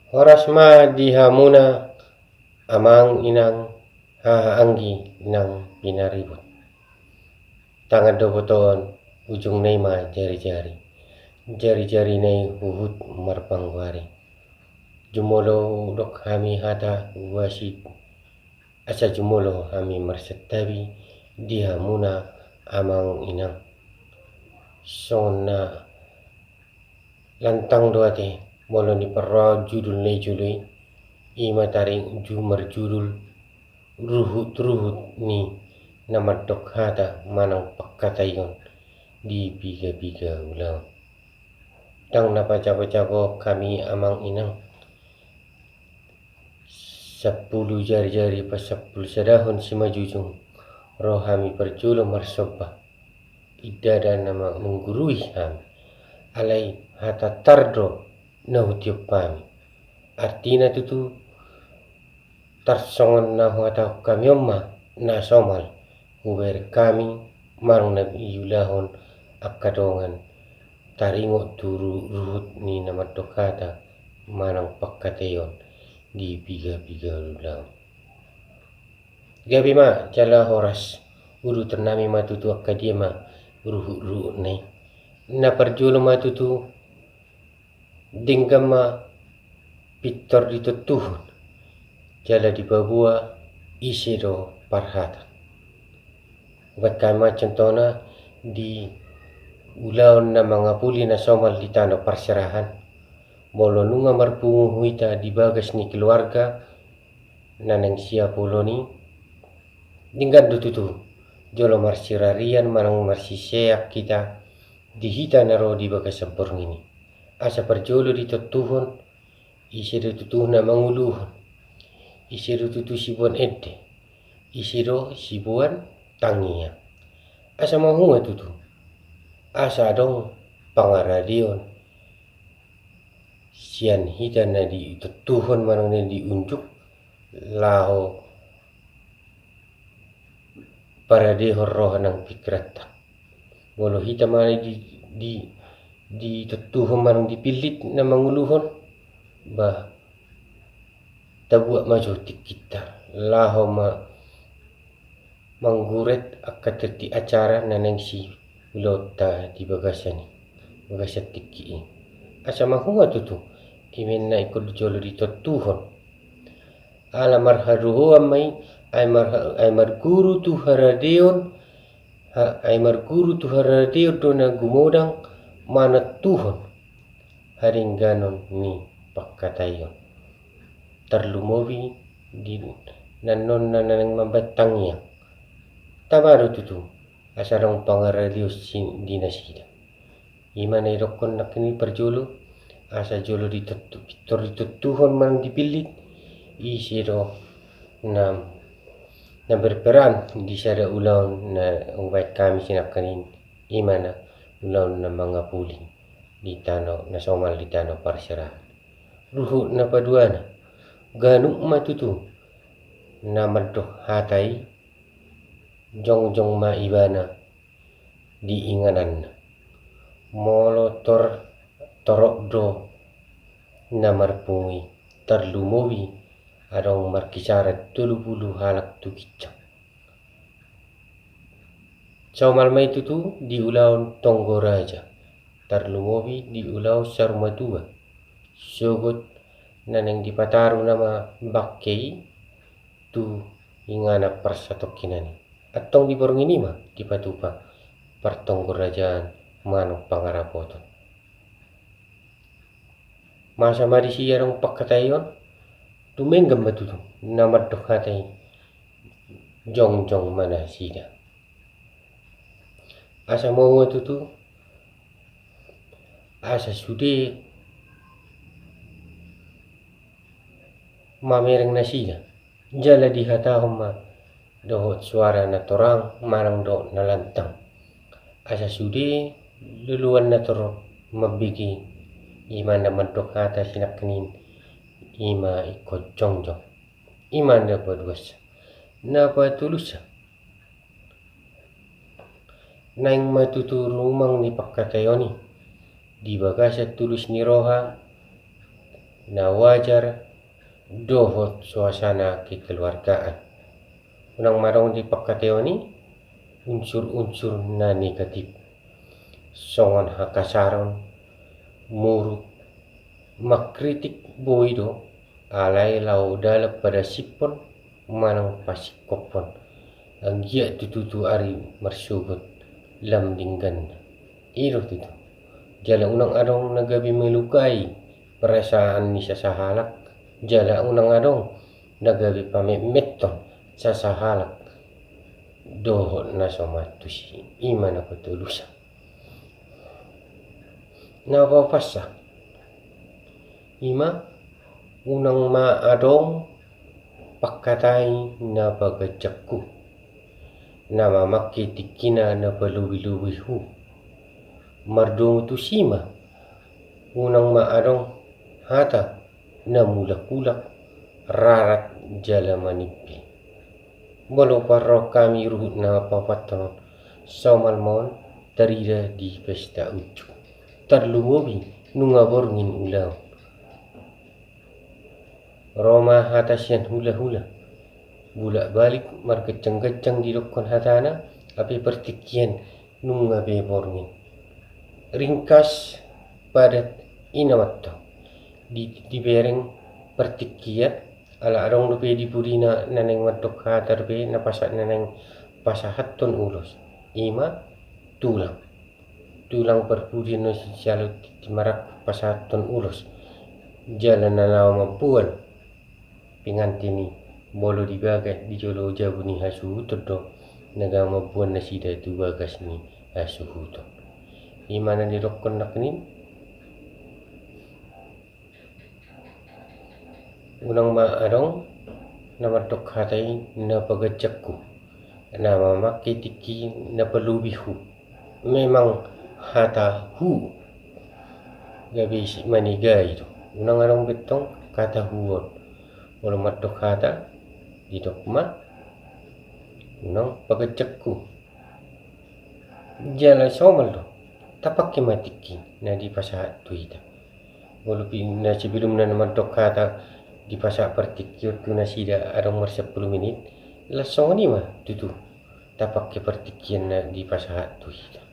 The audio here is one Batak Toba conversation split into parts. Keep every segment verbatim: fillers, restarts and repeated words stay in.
Horas ma di hamuna amang inang, haha anggi nang pinaribot. Tangan do botoon, ujungna i ma jarijari. Jarijari na i huhut marpanggoari. Jumolo hudok hami hata uasi, asa jumolo hami marsantabi di hamuna amang inang. Songon na lantang do ate, molo diparrohahon judul na i jolo i, i ma taringot marjudul ruhut-ruhut ni na mandok hata manang pangkataion di piga-piga ulaon. Ndang na pajago-jago hami amang inang. Sampulu jarijari pasampulu sadahon simanjujung, ro hami parjolo marsomba. Ndada na ma-, manggurui hami. Alai hata tar do na hutiop hami. Artina tutu, tarsongon na huhatahon hami on ma na somal hubereng hami manang na diulahon angka dongan taringot tu ru-, ruhut ni na mandok hata manang pangkataion di piga-piga ulaon. Gabe ma jala horas, uduton nami ma tutu angka dia ma ruhut-ruhut na i. Na parjolo ma tutu, denggan ma pintor ditontuhon jala dipaboa ise do parhata. Baen hami ma contohna di ulaon na mangapuli na somal di tano parserahan. Molo nunga marpungu hita di bagas ni keluarga na naeng siapulon i, denggan do tutu jolo marsirarian manang marsiseak hita di hita na ro di bagasan borngin i. Asa parjolo ditontuhon, ise do tutu na manguluhon, ise do tutu siboan ende, ise do siboan tangiang. Asa mahua tutu, asa adong pangaradeon sian hita na ditontuhon manang na diunjuk laho paradehon roha nang pingkiranta. Molo hita ma di, di, ditontuhon manang dipillit na manguluhon, bah, tabuat ma jo tingkinta laho ma mangguret angka tingki acara na naeng siulaonta di bagasan i, bagasan tingki i. Asa mahua tutu, i ma na ingkon jolo ditontuhon. Ala marhadohoan ma i, ai mar-, ai marguru tu haradeon, ha-, ai marguru tu haradeon do na gumodang manontuhon hadengganon ni pangkataion. Tarlumobi di nannon na naeng mambaen tangiang. Tama do tutu, asa adong pangaradeon si-, di nasida. I ma na didokkon nangkin i parjolo, asa jolo ditontu-, pintor ditontuhon manang dipillit, ise do na, na berperan di sada ulaon na hubaen hami sinangkaning i, i ma na ulaon na mangapuli di tano, na somal di tano parserahan. Ruhut na paduana, ganup ma tutu na mandok hata i, jongjong ma ibana di ingananna. Molo tor-, torop do na marpungu i, tarlumobi adong markisaran tolu pulu halak tu ginjang. Somal ma i tutu di ulaon tonggo raja, tarlumobi di ulaon saur matua, sogot na naeng dipataru nama bangke i tu inganan parsatongkinan i. Antong di borngin i ma dipatupa partonggorajaan manang pangarapoton. Masa ma disi adong pangkataion, dumenggan ma tutu na mandok hata i, jongjong ma nasida. Asa mahua tutu, asa sude mamereng nasida, jala dihatahon ma dohot suara na torang manang dohot na lantang. Asa sude loloan na torop mambege, i ma na mandok hata sinangkaning i, i ma ingkon jongjong. I ma na paduasa. Na patolusa, naeng ma tutu rumang ni pangkataion i di bagasan tulus ni roha, na wajar dohot suasana kekeluargaan. Unang ma adong di pangkataion i unsur-unsur na negatif, songon hakasaron, muruk, mangkritik boi do, alai laho dalan padasiphon manang pasingkophon, anggiat tutu tu ari marsogot lam dengganna. I do tutu. Jala unang adong na gabe melukai perasaan ni sasahalak, jala unang adong na gabe pametmethon sasahalak dohot na so maantusi. I ma na patolusa. Na paopansa, i ma unang ma adong pangkatai na paganjanghu, na mamangke tingkina na palobi-lobihu. Mardomu tusi ma, unang ma adong hata na mulak-ulak, rarat jala manimpil. Molo parrohahon hami ruhut na paopathon on, somal ma on tarida di pesta unjuk. Tarlumobi nunga borngin ulaon. Ro ma hata sian hula-hula. Bulak-balik marganjang-ganjang didokkon hatana, hape partingkian nunga be borngin. Ringkas padat i ma antong. Di, dibereng partingkian, ala adong dope di pudina na naeng mandok hata dope, na pasahat, na naeng pasahathon ulos. I ma tulang. Tulang parpudi na sijalo tintin marangkup pasahathon ulos. Jala na laho mamboan pengantin i, molo di bagas, di jolo jabu ni hasuhuton do na gabe mamboan nasida tu bagas ni hasuhuton. I ma na nidokkon nangkin i. Unang ma adong na mandok hata i na paganjanghu, na mamangke tingki na palobihu. Memang hata hu gabe manegai do. Unang adong be antong kata hu on. Molo mandok hata, didok ma unang paganjanghu. Jala somal do, tapangke ma tingki na dipasahat tu hita. Molo pe na sebelumna na mandok hata dipasahat partingkian tu nasida adong marsampulu menit, laos songon i ma tutu tapangke partingkian na dipasahat tu hita.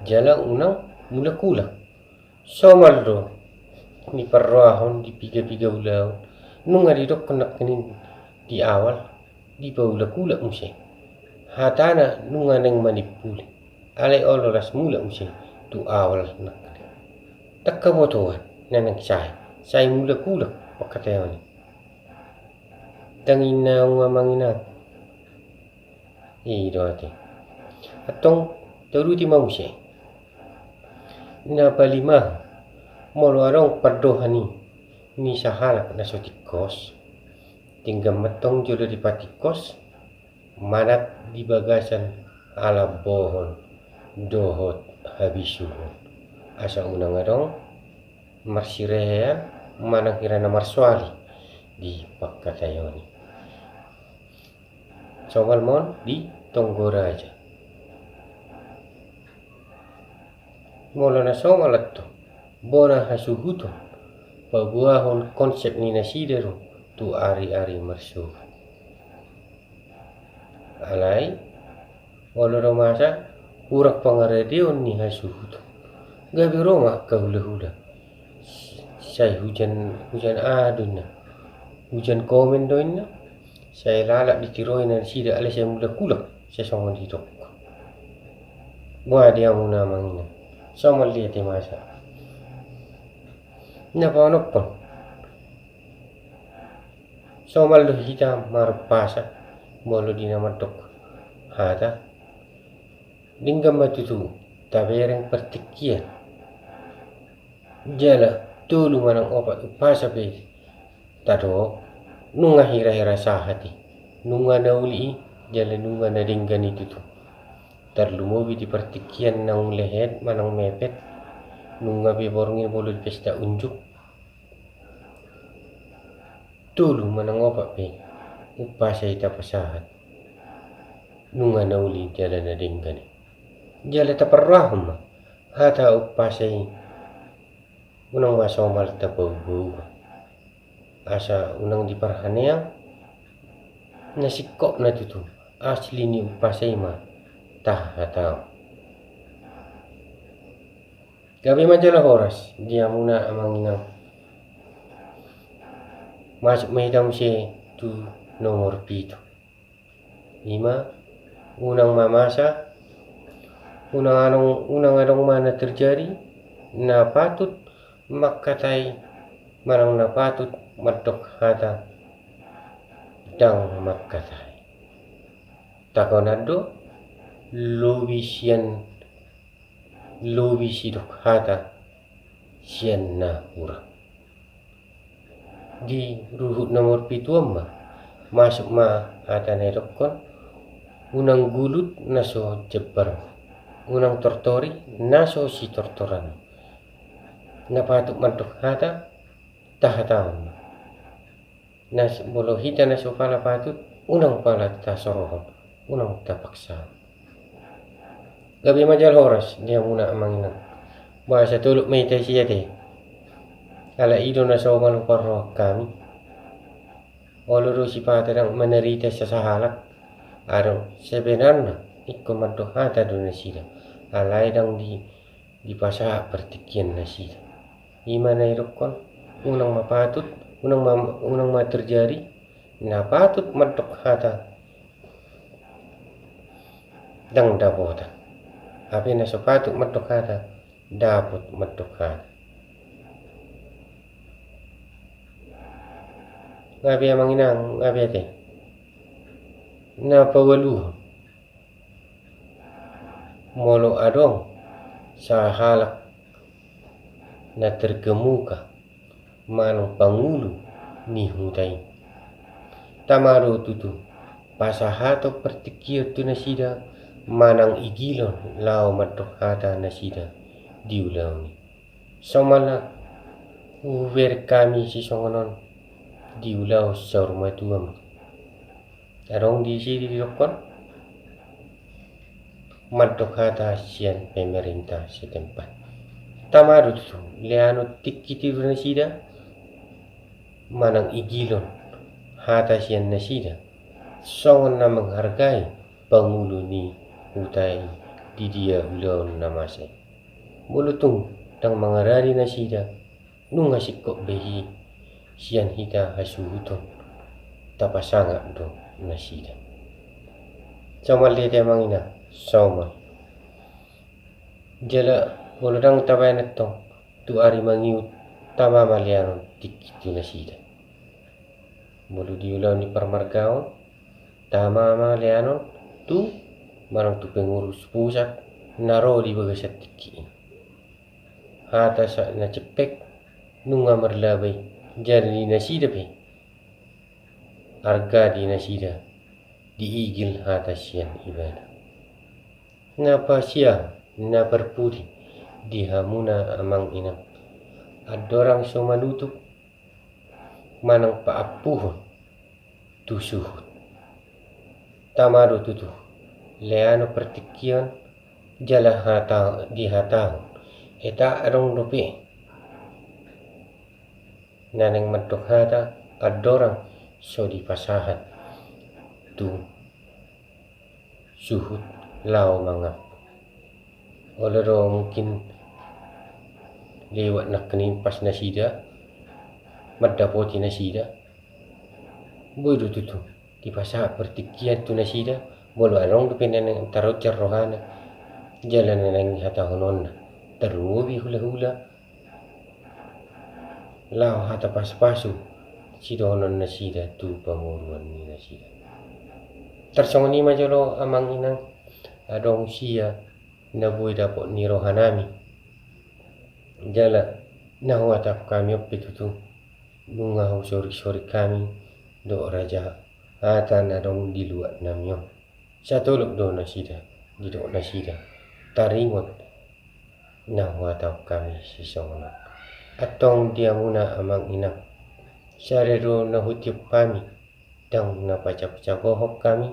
Jala unang mulak-ulak. Somal do niparrohahon di piga-piga ulaon, nunga didokkon nangkin i di awal, dipaulak-ulak muse. Hatana nunga naeng manimpuli, alai olo las mulak muse tu awal nangkin i. Ndang habotoan na naeng sai, sai mulak-ulak pangkataion i. Tangiang na unga manginan. I do ate. Antong tauduti ma muse. Na palima, molo adong pandohan i ni sahalak na so tingkos, denggan ma antong jolo dipatingkos, manat di bagasan alambohon dohot habisuhon, asa unang adong marsirehean manang hira na marsoali di pangkataion i. Somal ma on di tonggo raja. Molo na somal antong, bona hasuhuton, paboahon konsep ni nasida do tu ari-ari marsogot. Alai molo do masa hurang pangaradeon ni hasuhuton, gabe ro ma angka hula-hula. Sai hujan, hujan aha do inna, hujan komen do inna. Sai lalap ditiroi nasida, alai sai mulak-ulak, sai songon didok. Boha di hamu na manginan, somal do ate masa. Na paonomhon, somal do hita marumpasa, molo di na mandok hata, denggan ma tutu tabereng partingkian. Jala tolu manang opat umpasa pe tadok, nunga hira-hira sahat i, nunga na uli i, jala nunga na denggan i tutu. Tarlumobi di partingkian naung lehet manang mepet, nunga be borngin molo di pesta unjuk. Tolu manang opat pe umpasa i tapasahat, nunga na uli jala na denggan i. Jala taparrohahon ma hata umpasa i unang ma somal tapauba-uba. Asa unang diparhaneang na singkop na tutu, asli ni umpasa i ma tahatahon. Gabe ma jala horas di hamuna amang inang. Masuk ma hita muse tu nomor pitu. Ima, unang ma masa, unang adong, unang adong ma na terjadi na patut mangkatai manang na patut mandok hata ndang mangkatai. Tahonan do, lobi sian, lobi sidok hata sian na hurang. Di ruhut nomor pitu on ma, masuk ma hata na didokkon, unang gulut na so jembar, unang tortori na so sitortoran. Na patut mandok hata, tahatahon ma. Na s-, molo hita na so pala patut, unang pala tasorohon, unang tapaksa. Gabe ma jala horas di hamuna amang inang. Boasa tolop ma hita isi ate. Ala i do na somal huparrohahon hami. Olo do sipata ndang manarita sasahalak. Adong sebenarna ingkon mandok hata do nasida. Alai ndang di, dipasahat partingkian nasida. Ima na didokkon, unang ma patut, unang ma, unang ma terjadi na patut mandok hata ndang dapotan. Hape na so patut mandok hata, dapot mandok hata. Gabe amang inang, gabe ate. Na paualuhon. Molo adong sahalak na terkemuka manang pangulu ni huta i, tama do tutu pasahaton partingkian tu nasida manang igilon laho mandok hata nasida di ulaon i. Somalna hubereng hami sisongon on di ulaon saur matua ma. Adong disi didokkon mandok hata sian pemerintah setempat. Tama do tutu leanon tingki tiur nasida manang igilon hata sian nasida songon na menghargai pangulu ni huta i di dia ulaon na masa i. Molo tung ndang mangaradi nasida, nunga singkop be i sian hita hasuhuton, tapasangap do nasida. Somal do ate amang inang, somal. Jala molo ndang tabaen antong tu ari mangihut, tama ma leanon tingki tu nasida. Molo di ulaon ni parmargaon, tama ma leanon tu manang tu pengurus pusat na ro di bagasan tingki i. Hata sa-, na cempek nunga marlaba i, jala di nasida pe arga di nasida diigil hata sian ibana. Na pasiam, na parpudi di hamuna amang inang, andorang so manutup manang paampuhon tu suhut. Tama do tutu leanon partingkian jala hata-, dihatahon, eta adong dope na naeng mandok hata andorang so dipasahat tu suhut laho mangampu. Olo do mungkin lewat nangkining pas nasida mandapoti nasida, boi do tutu dipasahat partingkian tu nasida. Molo adong dope na naeng taronjar rohana jala na naeng hatahononna, tarlumobi hulahula laho hata pasupasu sidohonon nasida tu pamoruon ni nasida. Tarsongon i ma jolo amang inang, adong sia na boi dapot ni rohanami. Jala na huhatahon hami on pe tutu, nunga husorik-sorik hami dohot raja hata na adong di luat nami on. Satolop do nasida, didok nasida, taringot na huhatahon hami sisongon on. Antong di hamuna amang inang, sada do na hutiop hami, ndang na pacapocapohon hami,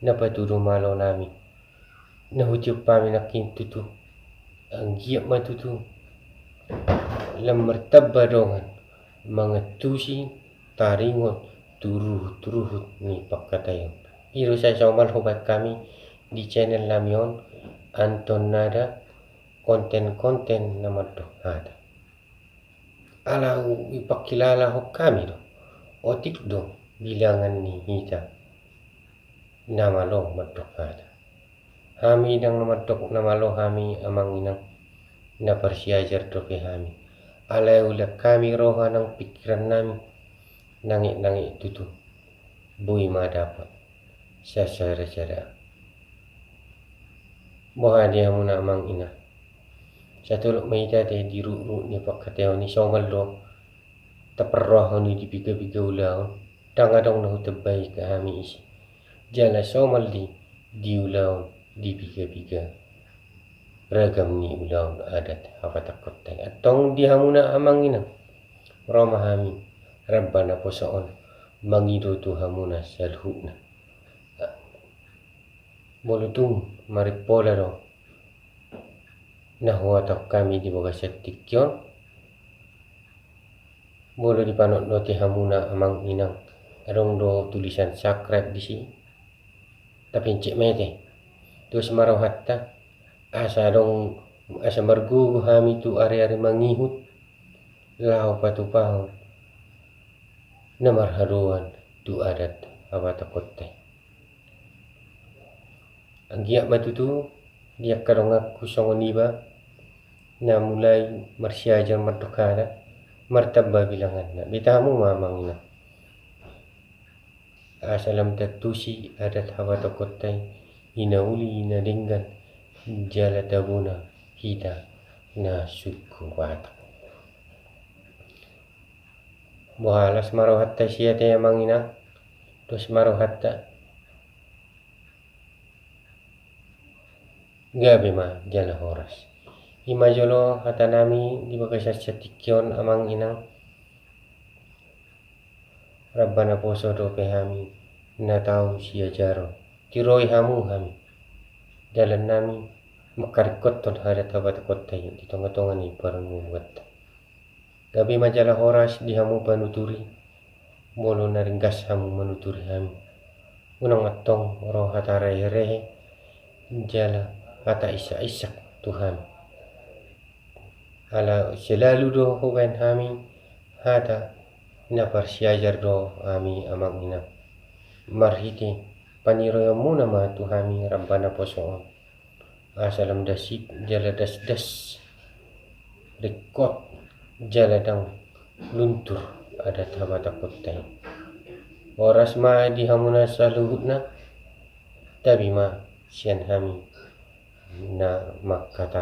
na patudu malo nami. Na hutiop hami nangkin tutu, anggiat ma tutu lam martamba dongan mangantusi taringot tu ruhut-ruhut ni pangkataion. I do sai somal hubaen hami di channel nami on, Anton Nada, konten-konten na mandok hata. Ala dipangkilalahon hami do, otik do bilangan ni hita na malo mandok hata. Hami ndang na mandok na malo hami amang inang, na parsiajar dope hami. Alai ulaon hami roha nang pingkiran nami, nangek-nangek tutu boi ma dapot sasada-sada. Boha di hamuna amang inang? Satolop ma hita ate di ruhut-ruhut ni pangkataion i, somal do taparrohahon i di piga-piga ulaon, ndang adong na hutambai hami isi. Jala somal di, di ulaon di piga-piga ragam ni ulaon adat habatahonta i. Antong di hamuna amang inang, ro ma hami ramba naposo on mangido tu hamuna saluhutna. Molo tung marimpola do na huhatahon hami di bagasan tingki on, molo dipanotnoti hamuna amang inang, adong do tulisan subscribe disi, tapencet ma ate. Tusi ma rohanta, asa adong, asa margogo hami tu ari-ari mangihut laho patupahon na marhadoan tu adat habatahonta i. Anggiat ma tutu di angka donganku songon iba na mulai marsiajar mandok hata, martamba bilanganna. Beta hamu ma amang inang, asa lam tantusi adat habatahonta i, i na uli na denggan jala tabona hita na suku Batak. Boha, las ma rohanta isi ate amang inang? Dos ma rohanta. Gabe ma jala horas. I ma jolo hata nami di bagasan tingki on amang inang. Ramba naposo dope hami na tau siajaron. Tiroi hamu hami. Dalan nami mangkaringkothon adat habatahonta i di tonga-tonga ni parngoluanta. Gabe ma jala horas di hamu panuturi, molo na ringgas hamu manuturi hami. Unang antong ro hata rehe-rehe jala hata insak-insak tu hami. Ala selalu do hubaen hami hata na parsiajar do hami amang inang. Marhite paniroionmuna ma tu hami ramba naposo on. Asa lam dasip jala dasdas ringkot jala ndang luntur adat habatahonta i. Horas ma di hamuna saluhutna. Tabi ma sian hami na mangkata.